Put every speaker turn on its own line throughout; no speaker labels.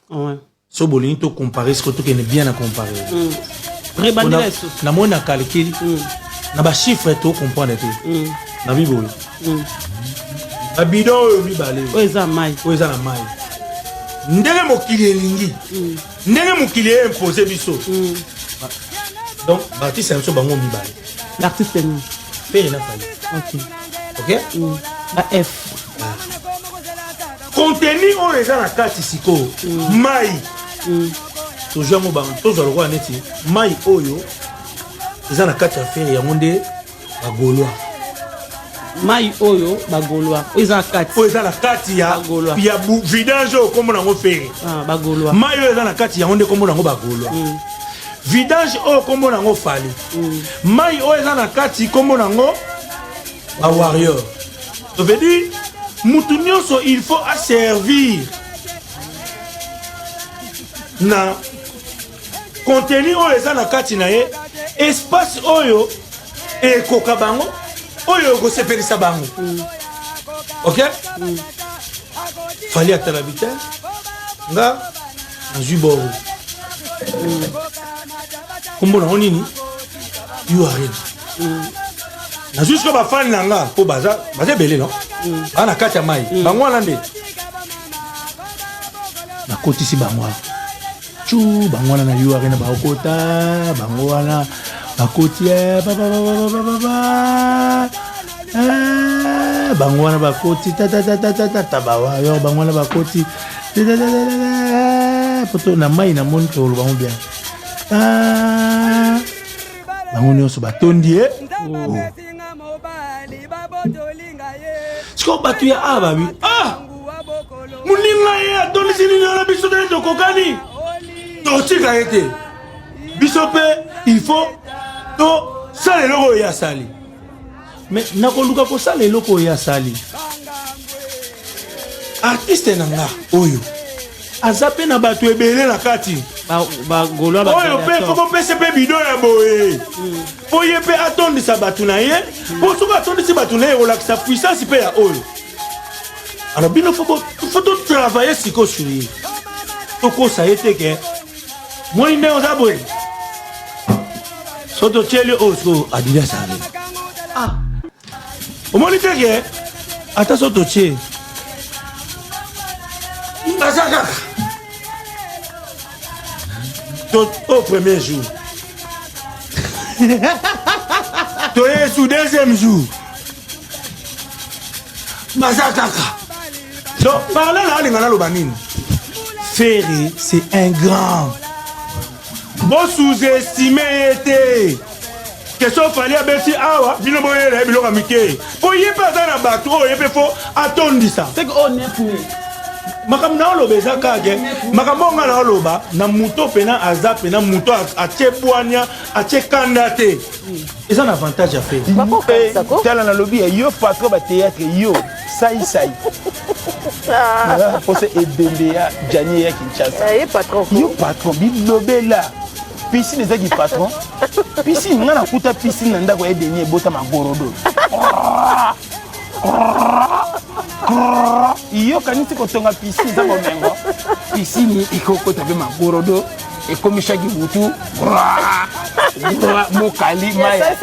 Ouais.
So bolingi to comparer, sikoyo tokende bien na comparer.
Rebandela lisusu.
Namoni na calcul, na bachiffre to comprendre te. Na biboyo, babidon oyo mibale
oyo eza mai,
oyo eza na mai, ndenge mokili elingi, ndenge mokili eimpose biso. Donc baartiste na biso bango mibale.
L'artiste nini?
Ferre na Fally. Ok.
Ba F.
Contenu oyo eza na kati sikoyo, mai tozwi yango, bango tozwa lokola neti mai oyo eza na kati ya Ferre, yango nde bagaulois.
Mai oyo bagaulois, oyo eza na kati.
Oyo eza na kati ya
Bagaulois.
Ya vidange oyo kombo nango Ferre.
Ah, bagaulois.
Mai oyo eza na kati, yango nde kombo nango bagaulois. Vidange oyo kombo nango Fally. Mai oyo eza na kati, kombo nango bawarrior. Ça veut dire mutu nyonso, il faut aservir na contenu oyo eza na kati na ye, espace oyo ekoka bango, oyo ekosepelisa bango. Ok, Fally atalabi te, nga nazwi boro, kombo nango nini? U Arena. Nazwi sikoyo bafani na nga, mpo baza ebele, no baa na kati ya mai. Bango wana nde nakotisi bango wana cu, bango wana na U Arena bakota, bango wana bakoti eh, ba, ba, ba, ba, ba, ba, ba. Eh, bango wana bakoti tatatatata, bawayor bango wana bakoti tatatatata, poto na mai namoni toloba bango bien. Ah, bango nyonso batondi ye. Oh. Sikoyo bato ya a babi: "Ah, moninga ye atondisi nini wana, biso te tokokani, totika ye te, biso mpe il faut tosala eloko oyo ye asali." Mais nakoluka kosala eloko oyo ye asali, artiste na nga oyo aza mpe na bato ebele na kati
bagaulois.
Oyo mpe faut bopesa mpe bidon ya boye, mpo ye mpe atondisa bato na ye, mpo soki atondisi bato na ye, ekolakisa puissance mpe ya oyo. Alors bino faut totravaille sikoyo sur ye, tokosa ye te ke moni ndenge oza boye. So totieli oyo sikoyo Adidas Arena. Ah, omoni te ke ata so totie, baza kaka au premier jour, toye su deuxième jour, baza kaka. Donc par là, na alinga naloba nini? Ferre, c'est un grand, bosous-estime ye te ke so Fally abeti awa, bino boyela ye biloko ya mike, mpo ye mpe aza na bato oyo ye mpe faut atondisa.
C'est que oyo 9 000.
Makambo na oloba eza kaka makambo oyo nga na oloba na moto pena aza pena moto atie bwania, atie kanda te, eza na avantage ya Ferre.
Tala, nalobi ya yo patron batéâtre, yo saisai naza mposa ebembe ya Jani ya Kinshasa.
Ye patron.
Yo patron bilobela, piscine ezaki patron, piscine nga nakuta piscine na ndako ya Edeni, ebota magorodo. Yokanisi kotonga piscine eza bomengo, piscine ekokota mpe magorodo, ekomisaki butu mokali maya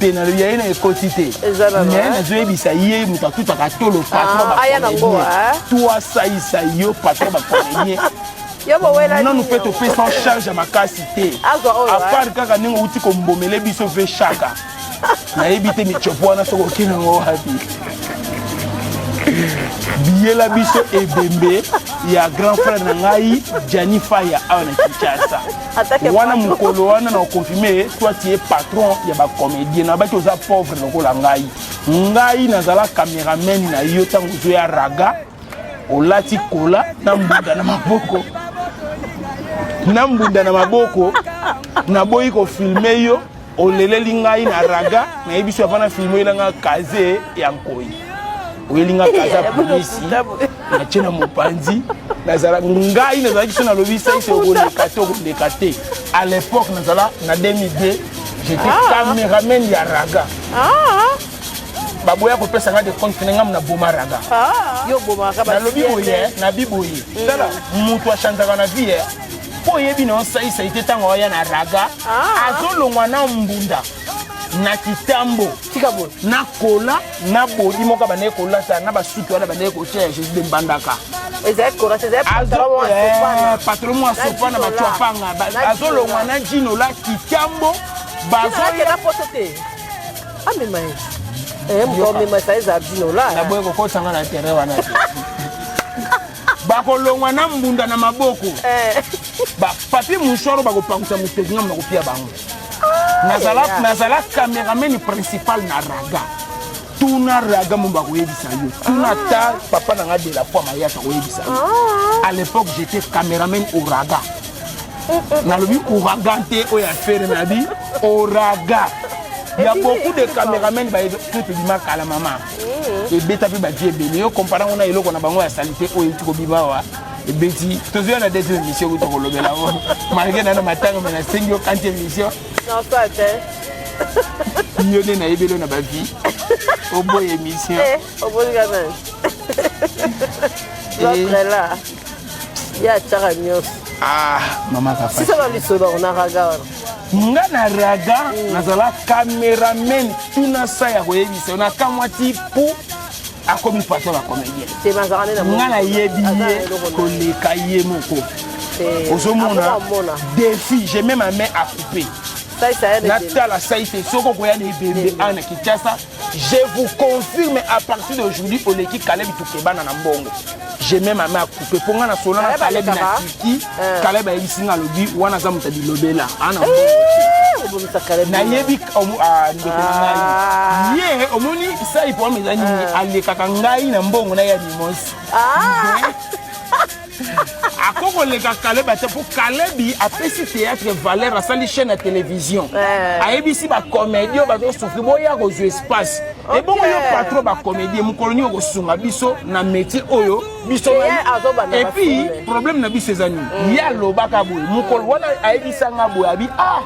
te. Nalobi yaye na ekoti te, mais nazoyebisa ye moto atutaka tolo, patron bacomédien, toi saisa, yo patron bacomédien, nanu mpe topesa charge ya makasi te, à part kaka ndenge outi kombomele biso ve chaka, nayebi te michopo wana soki okende yango wapi. Biyela biso ebembe ya grand frère na ngai Jani Faya awa na Kinshasa wana, mokolo wana na oconfirme toi tu es patron ya bacomédien. Nabaki oza pauvre lokola ngai, ngai nazala cameraman na yo ntango ozoya raga, olati kola na mbunda na maboko, na mbunda na maboko, naboyi kofilme yo, oleleli ngai na raga. Nayebi so avant na filme, oyelanga kaze ya nkoi, oyelinga kaza polisi, natie na mopanzi. Nazala ngai nazalaki so nalobi saisi okoleka te, okoleka te. À l'époque nazala na 2002, j'étais cameraman ya raga. Baboya kopesa nga de compte na nga na boma Raga.
Ah, yo bomaka.
Nalobi boye, nabi boye, tala, moto achangeaka na vie mpo oyebi na osalisa ye te. Ntango aya na Raga, azolongwa na mbunda na kitambo na kola na bodi moko bandeki kolata na basuki wana, bandeki kotia ya Jésus de Mbandaka. Patron mwa sopana, bacwapanga, azolongwa na jinola kitambo.
Bazoya amema ye, moto amema sa eza jinola.
Naboye kokotanga na terrain wana te. Bakolongwa na mbunda na maboko, bapapier mouchoir, bakopangusa motoki, nga nakopia bango. Nazala cameraman principal na Raga. Tuna Raga mo, bakoyebisa yo. Tuna ta papa na nga de la foi Mayata, koyebisa yo. À l'époque, j'étais caméraman au Raga. Nalobi ouragan te oyo affaire, nabi oraga. Il y a beaucoup de caméramen clip ebima kala, mama, ebeta mpe badie ebele. Yo compara ngo na eloko na bango ya saleté oyo euti kobima awa, ebeti. Tozoya na deuxième émission kuta kolobela ngo, malgré nano matanga me nasengi yo kanti émission. Yo nde nayebeli yo na bavie, oboya émission.
L'autre là, ye atiaka nyonso.
Ah, mama.
Sisa balisolo na Raga wana.
Nga na Raga nazala cameraman. Tuna sa ya koyebisa yo, nakamwa ti pu akomi patron ya comédien. Nga nayebi ye koleka ye moko. Ozomona défi, j'ai même ma main à couper. Natala sai te. Soki okoya na ebembe awa na Kinshasa, je vous confirme, à partir d'aujourd'hui oleki Kaleb Tukebana na mbongo. J'ai même ma main à couper mpo nga na solo na Kaleb na Turquie. Kaleb ayebisi nga, alobi wana aza moto ya bilobela ana mbongo. Nayebi ndeko na ngai ye. Omoni sai, problème eza nini? Alekaka ngai na mbongo na ye ya mimosi. Akokoleka Kaleb ate mpo Kalebi apesi théâtre valeur, asali chaîne ya télévision, ayebisi bacomédie oyo bazosouffrir boya kozwa espace. Ebongo yo patron bacomédie, mokolo nini okosunga biso na métier oyo biso? Et puis problème na biso eza nini? Ye alobaka boye, mokolo wana ayebisanga boye, abi ah,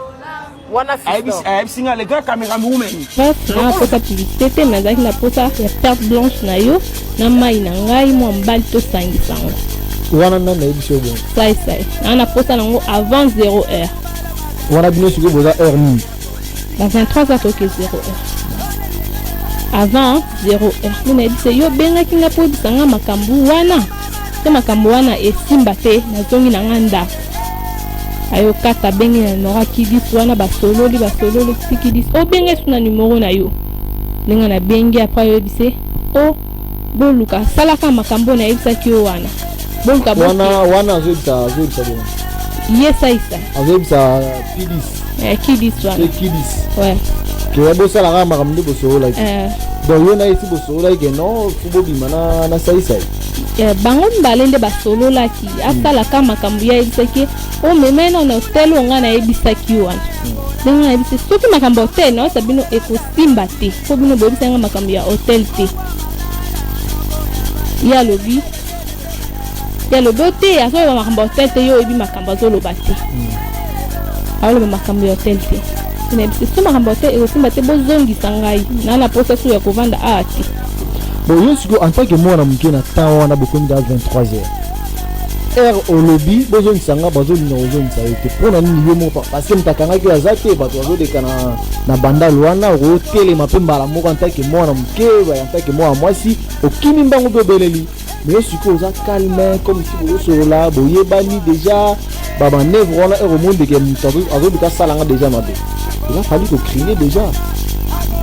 ayebisi nga le grand caméraman
women. Na posa publicité te, mais azalaki na posa ya perte blanche na yo na mai na ngai mwa mobali, tosangisa yango.
Wana nani nayebisi yo bongo?
Sai naa na posa nango avant 0 heure.
Wana bino sikoyo boza heure nini?
Ba 23 heures toke 0 heure, avant 0 heure. Nde nayebisa yo, obengaki nga mpo oyebisa nga makambo wana te. Makambo wana esimba te, nazongi na nga ndako. Ayokata, abengi na numero akidis wana, basololi, basololi tikidis, obenge su na numero na yo. Ndenge nabengi, après ayoyebise o boluka salaka makambo oyo nayebisaki yo wana, boluka.
Wana wana azoyebisa bongo?
Ye saisa.
Azoyebisa Kidis?
Kidis wana.
Kidis.
Ouais.
Ke bosalaka makambo nde bosololaki. Donc yo na ye si bosololaki ke non, faut bobima na saisai?
Bango mibale nde basololaki, asalaka makambo ye ayebisaki, omema ye na hotel oyo ngai nayebisaki wana. Ndenge nayebisi, soki makambo ya hotel nayosa bino ekosimba te, mpo bino boyebisaki nga makambo ya hotel te. Ye alobi o te, azoloba makambo ya hotel te, yo oyebi makambo azoloba te, aoloba makambo ya hotel te. Nayebisi so makambo ya hotel ekosimba te, bozongisa ngai naa na posa so ya kovanda awa te.
Bon, yo sikoyo en tant que mwana moke, na temps wana bokomi da 23 heures, heure olobi bozongisa nga, bazolinga kozongisa yo te, mpo na nini? Yo moko, parce que moto akangaki oyo aza te, bato bazoleka na bandalo wana, okotelema mpe mbala moko en tant que mwana moke, en tant que mwana mwasi, okimi mbango mpe obeleli. Mais yo sikoyo oza calme, comme si bozosolola, boyebani déjà. Bamanœuvre wana, heure omondeke moto azoluka asalanga déjà mabe, eza fali kocrier déjà.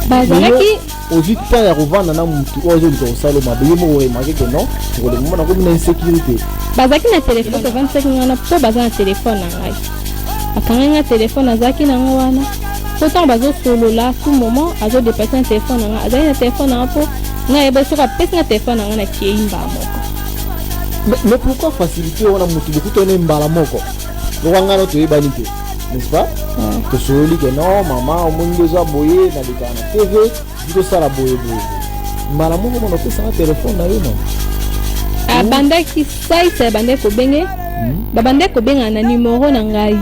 Bazalaki
Ozwi temps ya kovanda na mutu oyo azoluka kosala mabe, yo moko oremarquer ke non, tokolenga mona komi na insécurité.
Bazalaki na telefone, bavandisaki nga wana mpo baza na telefone na ngai, bakangai nga telefone azalaki nango wana, mpo ntango bazosolola, tout moment azodépasser na telefone na ngai, azalaki na telefone na nga, mpo ngai ayeba soki apesi nga telefone na ngai, nakei mbala moko.
Mais pourquoi facilité wana? Motu bokutani mbala moko, lokwa ngai no toyebani te, n'est-ce pas? Tosololi ke non, mama, omoni nde eza boye, nalekaka na TV, tosala boye boye, mbala moko mona opesanga telefone na yo mama.
Abandaki saisa, abandaki kobenge, babandaki kobengana na numero na ngai.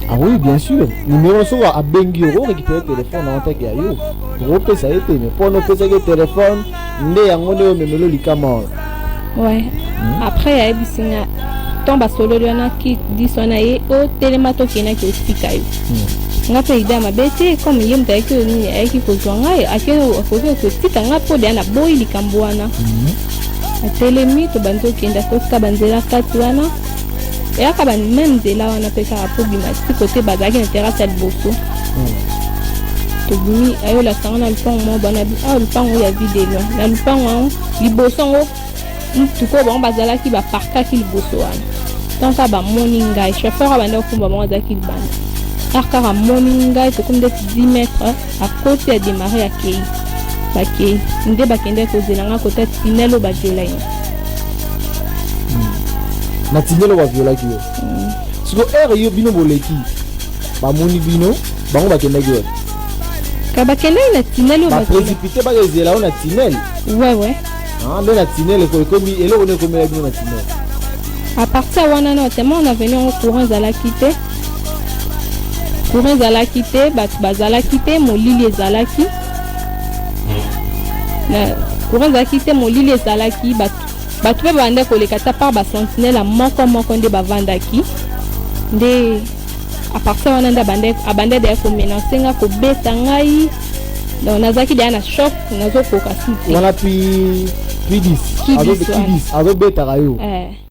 Ah oui, bien sûr, numéro, soki abengi yo, orécupérer téléphone na yo ntake ya yo. Okopesa ye te, mais mpona opesaki ye telefone nde yango nde omemelo likama wana.
Ouais. Après ayebisi nga, ntango basololi wana, ki 10 wana, ye otelema, tokendaki otika yo. Nga mpe idée ya mabe te, comme ye moto ayaki oyo nini, ayaki kozwa ngai, akoki kotika nga mpo deya naboyi likambo wana. Atelemi, tobandi okende, akotika banzela kati wana, eyaka ba même nzela wana mpe kaka mpo bima ti kote bazalaki na terrasse ya liboso. Tobimi, ayolakisa nga na lupango moko bana awa, lupango oyo ya Vue de Loin. Na lupango yango, liboso yango, mutuka oyo bango bazalaki baparkaki liboso wana. Ntango kaka bamoni ngai, chauffeur abandi kokumba bango, azalaki libanda ar, kaka amoni ngai, tokomi ndeti 10 mètre, akoti, adémarrer, akei. Bakei nde bakendaki kozela nga kota tunnel oyo baviolaki nga.
Na tunnel oyo baviolaki yo. Siko heure yo bino boleki, bamoni bino, bango bakendaki wapi?
Ka bakendaki na tunnel oyo
baprécipité, bakezela yo na tunnel?
Ouais.
Ah, nde na tunnel ekomi eloko nde ekomela bino na tunnel?
À partir wana na tellement on avenue yango, courant ezalaki te, courant ezalaki te, bato bazalaki te, molili ezalaki na courant ezalaki te, molili ezalaki, bato mpe babanda koleka ta par basentinelle ya moko moko nde bavandaki. Nde à partir wana nde abanda deya komenacer nga, kobeta ngai. Donc nazalaki deya na choc, nazokoka su te.
Wana puis 10
Ki 10 wana.
Azobetaka yo?
Eh.